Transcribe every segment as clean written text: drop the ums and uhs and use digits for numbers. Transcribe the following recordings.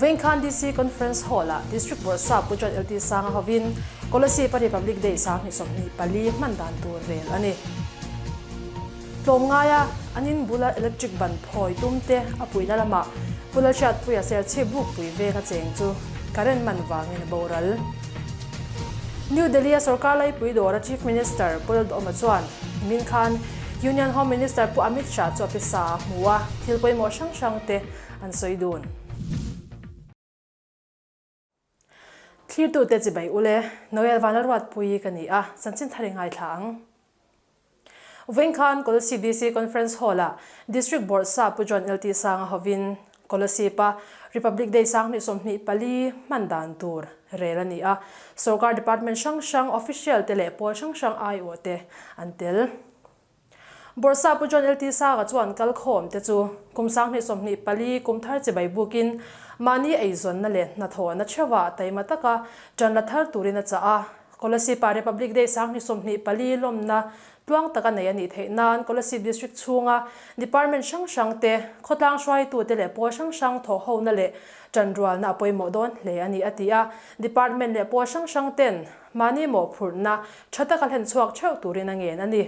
Vengkhan DC Conference Hall-ah District Bawrhsap Pu John LT Sanga hovin Kolasib-a Republic Day 2024 hman dan tur rel a ni. Tlawmngaia an in bula electric ban phawi tum te a puihna lamah Pu Lalhriatpuia Serchhip bukpui venga cheng chu current man vangin a boral. New Delhi-a sorkar laipui dawra Chief Minister Pu Lalduhoma chuan nimin khan Union Home Minister Pu Amit Shah chu a pisa a hmu a, thil pawimawh hrang hrang te an sawi dun. Thlirtute chibai ule, Noel Vanlalruatpuii ka ni a, chanchin thar i ngaithla ang. Vawiin khan Kolasib DC Conference Hall-ah District Bawrhsa Pu John LT Sanga hovin Kolasib-a Republic Day 2024 hman dan tur rel a ni a, sorkar department hrang hrang official te leh pawl hrang hrang aiawh te an tel. Bawrhsa Pu John LT Sanga chuan kalkhawm te chu kum 2024 kum thar chibai bukin mahni eizawnna leh hnathawhna theuhah taima taka ṭan la thar turin a chah a. Kolasib-ah Republic Day 2024 lawmna tluang taka nei a nih theih nan Kolasib District chhunga Department hrang hrang te, khawtlang hruaitute leh pawl hrang hrang thawhhona leh ṭanrualna a pawimawh dawn hle a ni a ti a. Department leh pawl hrang hrang ten mahni mawhphurhna ṭha taka hlen chhuak ṭheuh turin a ngen a ni.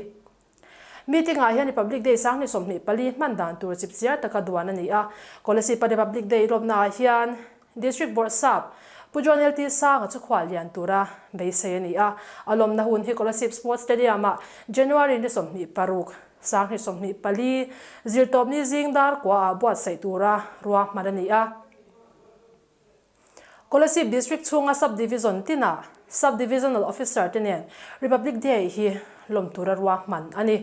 Meeting-ah hian Republic Day 2024 hman dan tur chipchiar taka duan a ni a. Kolasib-a Republic Day lawmnaah hian District Bawrhsap Pu John LT Sanga chu khual lian tura beisei a ni a. A lawmna hun hi Kolasib Sports Stadium-ah January ni 26, 2024, zirtawpni zing dar kuaah buatsaih tura ruahman a ni a. Kolasib District chhunga Sub-Division tinah Sub-Divisional Officer te nen Republic Day hi lawm tura ruahman a ni.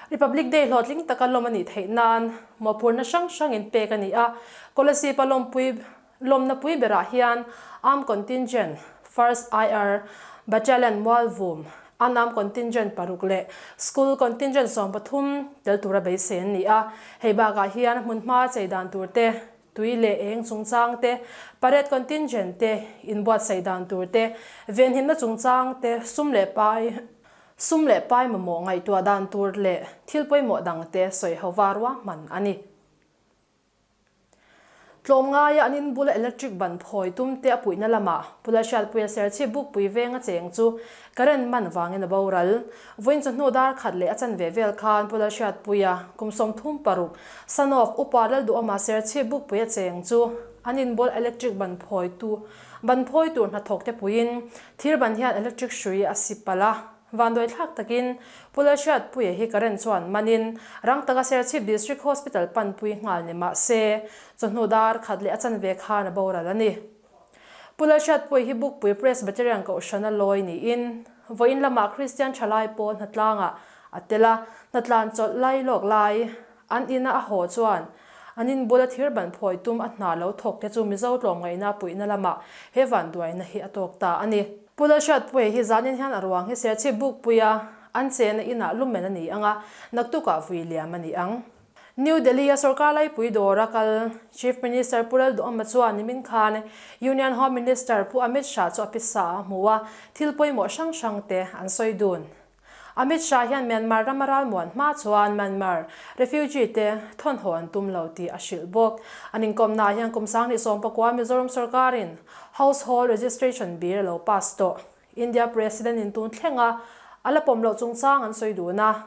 Republic Day hlawhtling taka lawm a nih theih nan mawhphurhna hrang hrangin pek a ni a. Kolasib-a lawmpui lawmna pui berah hian Armed Contingent, First IR Battalion Mualvum, Unarmed Contingent paruk leh School Contingent 13 tel tura beisei an ni a. Hei bakah hian hmunhma chei dan tur te, Tui leh eng chungchang te, parade contingent te, inbuatsaih dan tur te, venhimna chungchang te, sum leh pai, sum leh pai mamawh ngaihtuah dan tur leh thil pawimawh dang te sawi ho va ruahman a ni. Tlawmngaia an in bula electric ban phawi tum te a puihna lamah Pu Lalhriatpuia Serchhip Bukpui venga cheng chu current man vangin a boral. Vawiin chawhnu dar khat leh a chanve vel khan Pu Lalhriatpuia kum 36 Son of Upa Lalduhawma Serchhip Bukpuia cheng chu an inbual electric ban phawitu ban phawi tur hnathawk te puiin thir ban hian electric hrui a si palh a. Vanduai thlak takin Pu Lalhriatpuia hi current chuan manin rang taka Serchhip District Hospital panpui nghal ni mah se chawhnu dar khat leh a chanve khan a boral a ni. Pu Lalhriatpuia hi Bukpui Presbyterian Kohhrana lawi niin vawiin lamah Kristian thalai pawl hnatlangah a tel a, hnatlan chawlh lai lawk lai an ina a haw chuan an in bula thir ban phawi tum a hna lo thawk te chu Mizo tlawmngaihna puihna lamah he vanduaina hi a tawk ta a ni. Pu Lalhriatpuia hi zanin hian a ruang hi Serchhip Bukpuia an chena inah lumen a ni ang a, naktukah vui liam a ni ang. New Delhi-a sorkar laipui dawra kal Chief Minister Pu Lalduhawma chuan nimin khan Union Home Minister Pu Amit Shah chu a pisa a hmu a, thil pawimawh hrang hrang te an sawi dun. Amit Shah hian Myanmar rama ralmuan hma chuan Myanmar refugee te thawnhaw an tum lo tih a hrilh bawk. An inkawmnaah hian kum 2019 Mizoram sorkarin Household Registration Bill a lo pass tawh. India President in tun thlenga a la pawm loh chungchang an sawi dun a.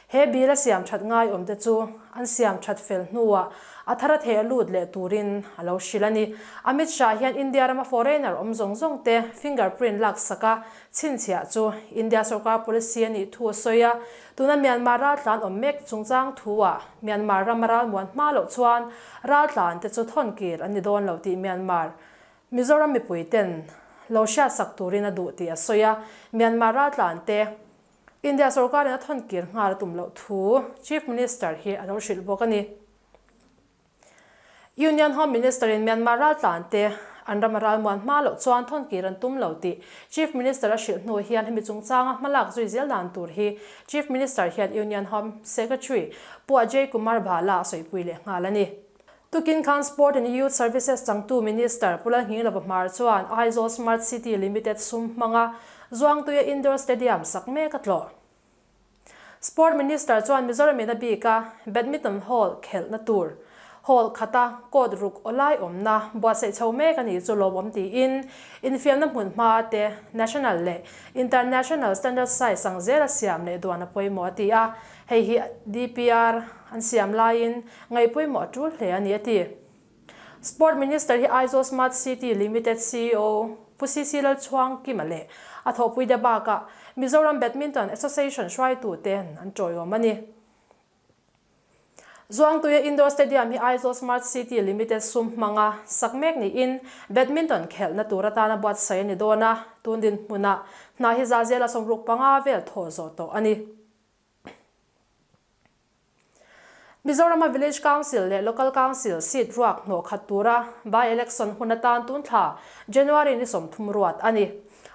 He bill a siam that ngai awm te chu an siam that fel hnuah a thar a theh lut leh turin a lo hrilh a ni. Amit Shah hian India rama foreigner awm zawng zawng te finger print lak sak a chhinchhiah chu India sorkar policy a nih thu a sawi a. Tuna Myanmar raltlan awm mek chungchang thu-ah Myanmar rama ralmuan hma loh chuan raltlan te chu thawn kir an ni dawn lo tih Myanmar Mizoram mipui ten lo hriatsak turin a duh tih a sawi a. Myanmar raltlan te India sorkarin a thawn kir nghal a tum loh thu Chief Minister hi a lo hrilh bawk a ni. Union Home Minister in Myanmar raltlan te an ram a ralmuan hma loh chuan thawn kir an tum lo tih Chief Minister a hrilh hnu hian hemi chungchanga hmalak zui zel dan tur hi Chief Minister hian Union Home Secretary Pu Ajay Kumar Bhalla a sawipui leh nghal a ni. Tukin khan Sport and Youth Services changtu Minister Pu Lalnghinglova Hmar chuan Aizawl Smart City Limited sum hmanga Zuangtuia Indoor Stadium sak mek a tlawh. Sport Minister chuan Mizoram in a bika Badminton Hall khelhna tur. Hall khata court ruk awlai awmna buatsaih chho mek a nih chu lawmawm tiin infiamna hmun hma te national leh international standard size ang zela siam leh duan a pawimawh a ti a, hei hi DPR an siam laiin ngaih pawimawh a tul hle a ni a ti. Sport Minister hi Aizawl Smart City Limited ceo Pu CC Lalchhuangkima leh a thawhpuite bakah Mizoram Badminton Association hruaituten an tawiawm a ni. Zuangtuia Indoor Stadium hi Aizawl Smart City Limited sum hmanga sak mek niin Badminton khelhna tur atana buatsaih a ni dawn a, tun dinhmunah hna hi za zela 65 vel thawh zawh tawh a ni. Mizorama Village Council leh Local Council seat ruak hnawh khat tura by-election hun atan tun thla January ni 30 ruat a ni.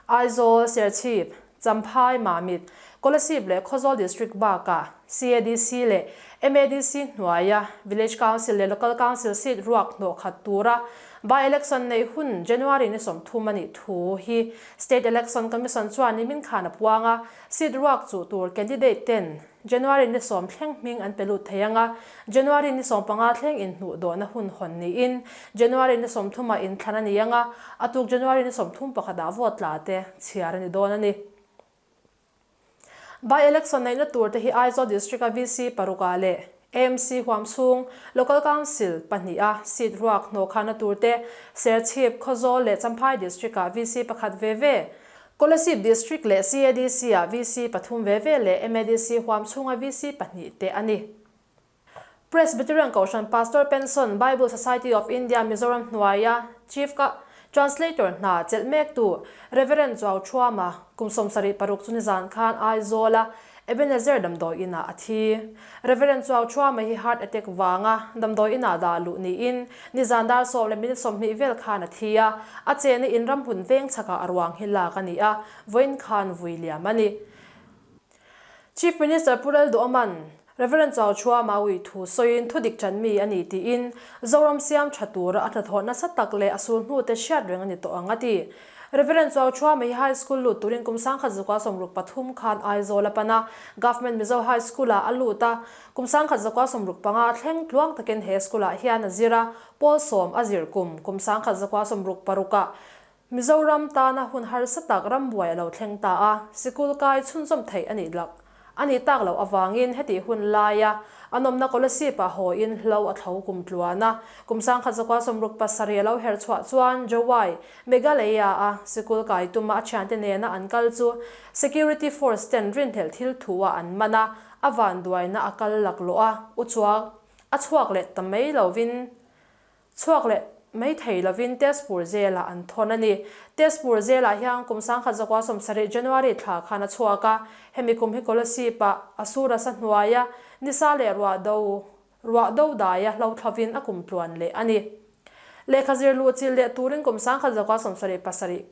Aizawl, Serchhip, Champhai, Mamit, Kolasib leh Khawzawl District bakah CADC leh MADC hnuaia Village Council leh Local Council seat ruak hnawh khat tura by-election neih hun January ni 30 a nih thu hi State Election Commission chuan nimin khan a puang a, seat ruak chuh tur candidate ten January ni 10 thleng hming an pe lut thei ang a, January ni 15 thleng inhnuh dawhna hun hawn niin January ni 30 ah inthlan a ni ang a, a tuk January ni 31 ah vote tla te chhiar a ni dawn a ni. By election neihna tur te hi Aizawl District a VC paruk ah leh AMC huam chhung Local Council pahnih a seat ruak hnawhkhahna tur te Serchhip, Khawzawl leh Champhai District ah VC pakhat ve ve Kolasib District leh CADC-ah VC pathum ve ve leh MADC huam chhunga VC pahnih te a ni. Presbyterian Kohhran Pastor Pension Bible Society of India Mizoram hnuaia Chief ka Translator hna chelh mektu Reverend Chuau Thuama kum 76 chu nizan khan Aizawla Ebenezer damdawi inah a thi. Reverend Chuau Thuama hi heart attack vanga damdawi inah dah luh niin nizan dar sawm leh minute 20 vel khan a thi a, a chena in ramhun veng chhakah a ruang hi lak a ni a, vawiin khan vui liam a ni. Chief Minister Pu Lalduhawman Reverend Chuau Thuama ui thu sawiin thu dik ṭan mi a ni tiin Zoram siam ṭha tura a hnathawh nasa tak leh a sul hnute hriat reng a ni tawh ang a ti. Reverend Chuau Thuama hi High School lut turin kum 1963 khan Aizawl a pan a, Government Mizo High School-ah a lut a, kum 1965 thleng tluang takin he school-ah hian a zir a, pawl sawm a zir kum kum 1966-ah Mizoram tana hun harsa tak rambuai a lo thleng ta a, sikul kai chhunzawm theih a nih lak a nih tak loh avangin hetih hun laia an awmna Kolasib ah hawiin hlo a thlo kum tluan a. Kum 1967 a lo her chhuah chuan Jowai, Meghalaya a sikul kai tuma a thiante nena an kal chu Security Force ten rinhlelh thil thu ah an man a, a vanduaina a kal laklawh a, u chuak a chhuak leh ta mai lovin Chhuak leh mai thei lovin Tezpur Jail-ah an thawn a ni. Tezpur Jail-ah hian kum 1970 January thla khan a chhuak a, hemi kum hi Kolasib-ah a sur asa hnuaia nisa leh ruah do ruah do daia hlo thlovin a kum tluan leh a ni. Lehkha zir luh chil leh turin kum 1977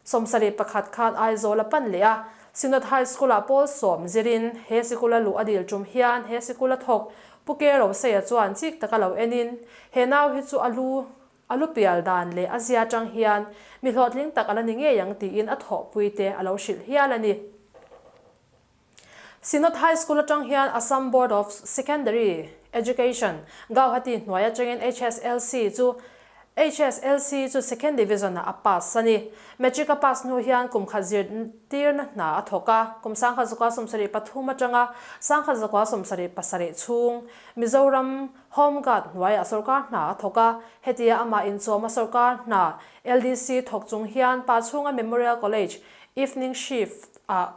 71 khan Aizawl a pan leh a, Synod High School-ah pawl sawm zirin he sikula luh a dil tum hian he sikula thawk Pu Ke Roseia chuan chik taka lo enin he nau hi chu a lu a lu pial dan leh a zia atang hian mi hlawhtling tak a la ni ngei ang tiin a thawhpuite a lo hrilh hial a ni. Synod High School atang hian Assam Board of Secondary Education, Gauhati hnuai atangin HSLC chu HSLC chu Second Division ah a pass a ni. Matric a pass hnu hian kum khat zirtirna hna a thawk a, kum 1973 atanga 1977 chhung Mizoram Home Guard hnuaiah sorkar hna a thawk a, hetia amah inchawma sorkar hna LDC thawk chung hian Pachhunga Memorial College Evening Shift ah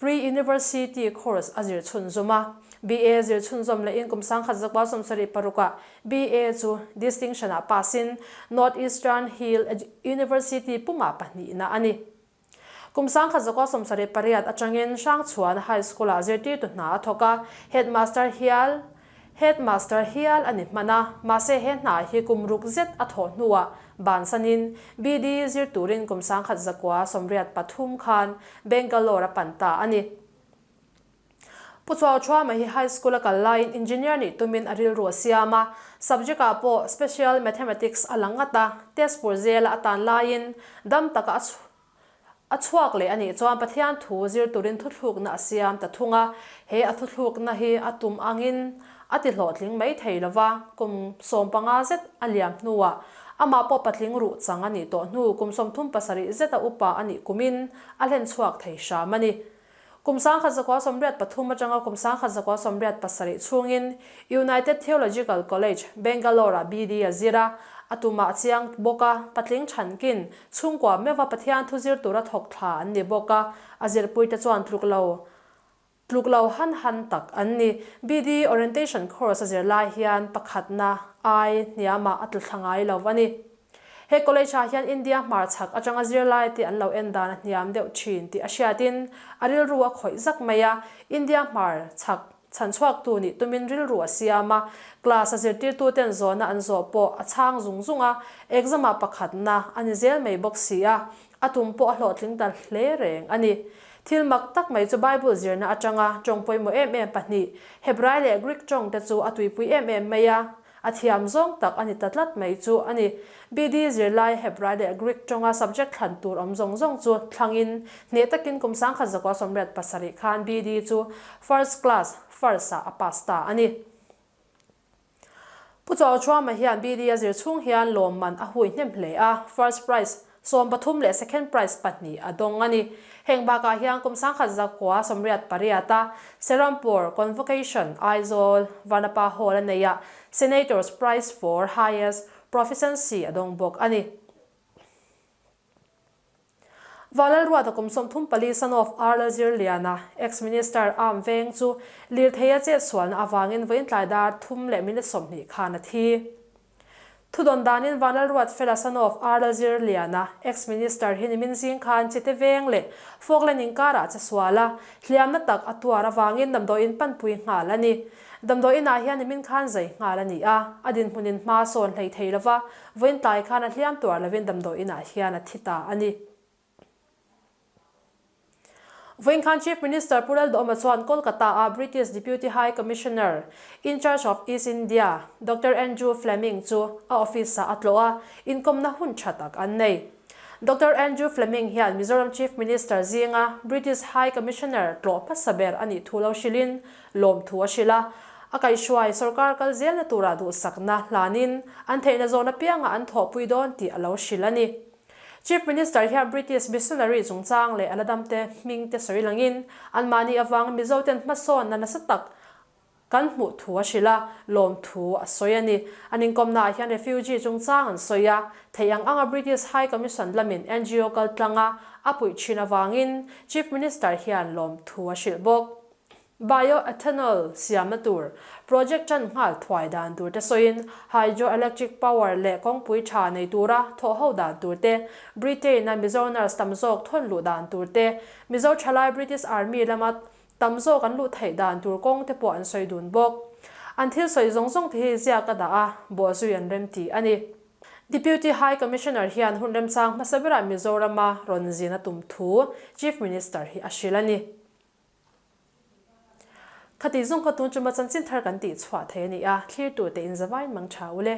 Pre-University course a zir chhunzawm a, BA zir chhunzawm lehin kum 1976 ah BA chu distinction ah pass in North Eastern Hill University pumah pahnihna a ni. Kum 1978 atangin Hrangchhuana High School ah zirtirtu hna a thawk a, headmaster hial Headmaster hial a ni hman a, mahse he hna hi kum ruk zet a thawh hnuah bansanin BD zir turin kum 1983 khan Bangalore a pan ta a ni. Pu Chuauchhuama hi High School a kal laiin Engineer nih tumin a rilru a siam a, subject ah pawh Special Mathematics a la ngat a, Tezpur zela a tan laiin dam taka a A chhuak leh a nih chuan Pathian thu zir turin thuthlukna a siam ta thung a, he a thuthlukna hi a tum angin A ti hlawhtling mai thei lo va, kum 15 zet a liam hnuah amah pawh patling ruh chang a nih tawh hnu kum 37 zeta upa a nih kumin a hlen chhuak thei hram a ni. Kum 1983 atanga kum 1987 chhungin United Theological College, Bangalore-ah BD a zir a, a tumah a chiang bawk a, patling chhankin chhungkua meuha Pathian thu zir tura thawk thla an ni bawk a, a zirpuite chuan tluk lo tluk lo han han tak an ni. BD Orientation Course a zir lai hian pakhatna ai hniamah a tlu thla ngai lo a ni. He college ah hian India hmarchhak atanga zirlai te an lo en dan a hniam deuh thin tih a hriatin a rilru a khawih zak mai a, India hmarchhak chhanchhuaktu nih tumin rilru a siam a, class a zirtirtu ten zawhna an zawh pawh a chhang zung zung a, exam ah pakhatna a ni zel mai bawk si a, a tum pawh a hlawhtling ta hle reng a ni. Thil mak tak mai chu Bible zirna atanga tawng pawimawh em em pahnih, Hebrai leh Greek tawng te chu a tuipui em em mai a, A thiam zawng tak a ni ta tlat mai chu a ni. BD zirlai Hebrai leh Greek tawnga subject thlan tur awm zawng zawng chu thlangin hneh takin kum 1987 khan BD chu first class first ah a pass ta a ni. Pu Chauchhuama hian BD a zir chhung hian lawmman a hui hnem hle a, first prize 13 leh second prize pahnih a dawng a ni. Heng bakah hian kum 1988 a Serampore Convocation Aizawl Vanapa Hall a neih ah Senator's Prize for Highest Proficiency a dawng bawk a ni. Vanlalruata kum 34 son of Arla Zirliana, ex-minister Arm Veng chu lirthei a chetsualna avangin vawiin tlai dar thum leh minute 20 khan a thi. Thudawn danin Vanlalruat Fela son of Arla Zirliana, ex-minister hi nimin zing khan Chite Veng leh Falkland inkarah che sual a, hliamna tak a tuar avangin damdawiin panpui nghal a ni. Damdawiinah hian nimin khan zai nghal a ni a, a dinhmunin hma sawn hlei thei lova, vawiin tlai khan a hliam tuar lovin damdawiinah hian a thi ta a ni. Vawiin khan Chief Minister Pu Lalduhoma chuan Kolkata-a British Deputy High Commissioner in charge of East India, Doctor Andrew Fleming chu a office-ah a tlawh a, inkawmna hun tha tak an nei. Doctor Andrew Fleming hian Mizoram Chief Minister zinga British High Commissioner tlawh hmasa ber a nih thu lo hrilhin lawmthu a hrilh a. A kaihhruai sorkar kal zelna turah duhsakna hlanin an theihna zawn apianga an thawhpui dawn tih a lo hrilh a ni. Chief Minister hian British missionary chungchang leh a la damte hming te sawi langin anmahni avanga Mizo ten hmasawnna nasa tak kan hmuh thu a hrilh a, lawmthu a sawi a ni. An inkawmnaah hian refugee chungchang an sawi a, theih ang anga British High Commission lamin NGO kaltlanga a puih thin avangin Chief Minister hian lawmthu a hrilh bawk. Bioethanol siamna tur project ṭan nghal thuai dan tur te sawiin hydroelectric power leh kawngpui ṭha nei tura thawh ho dan tur te, Britain-a Mizo nurse tam zawk thawn luh dan tur te, Mizo ṭhalai British Army lama tam zawk an luh theih dan tur kawng te pawh an sawi dun bawk. An thil sawi zawng zawng te hi ziak a dah a, bawhzui an remti a ni. Deputy High Commissioner hian hun remchang hmasa berah Mizorama rawn zin a tum thu Chief Minister hi a hrilh a ni. Khati zawng kha tun chuma chanchin thar kan tih chhuah thei a ni a, thlirtu te in zavain mang tha u le.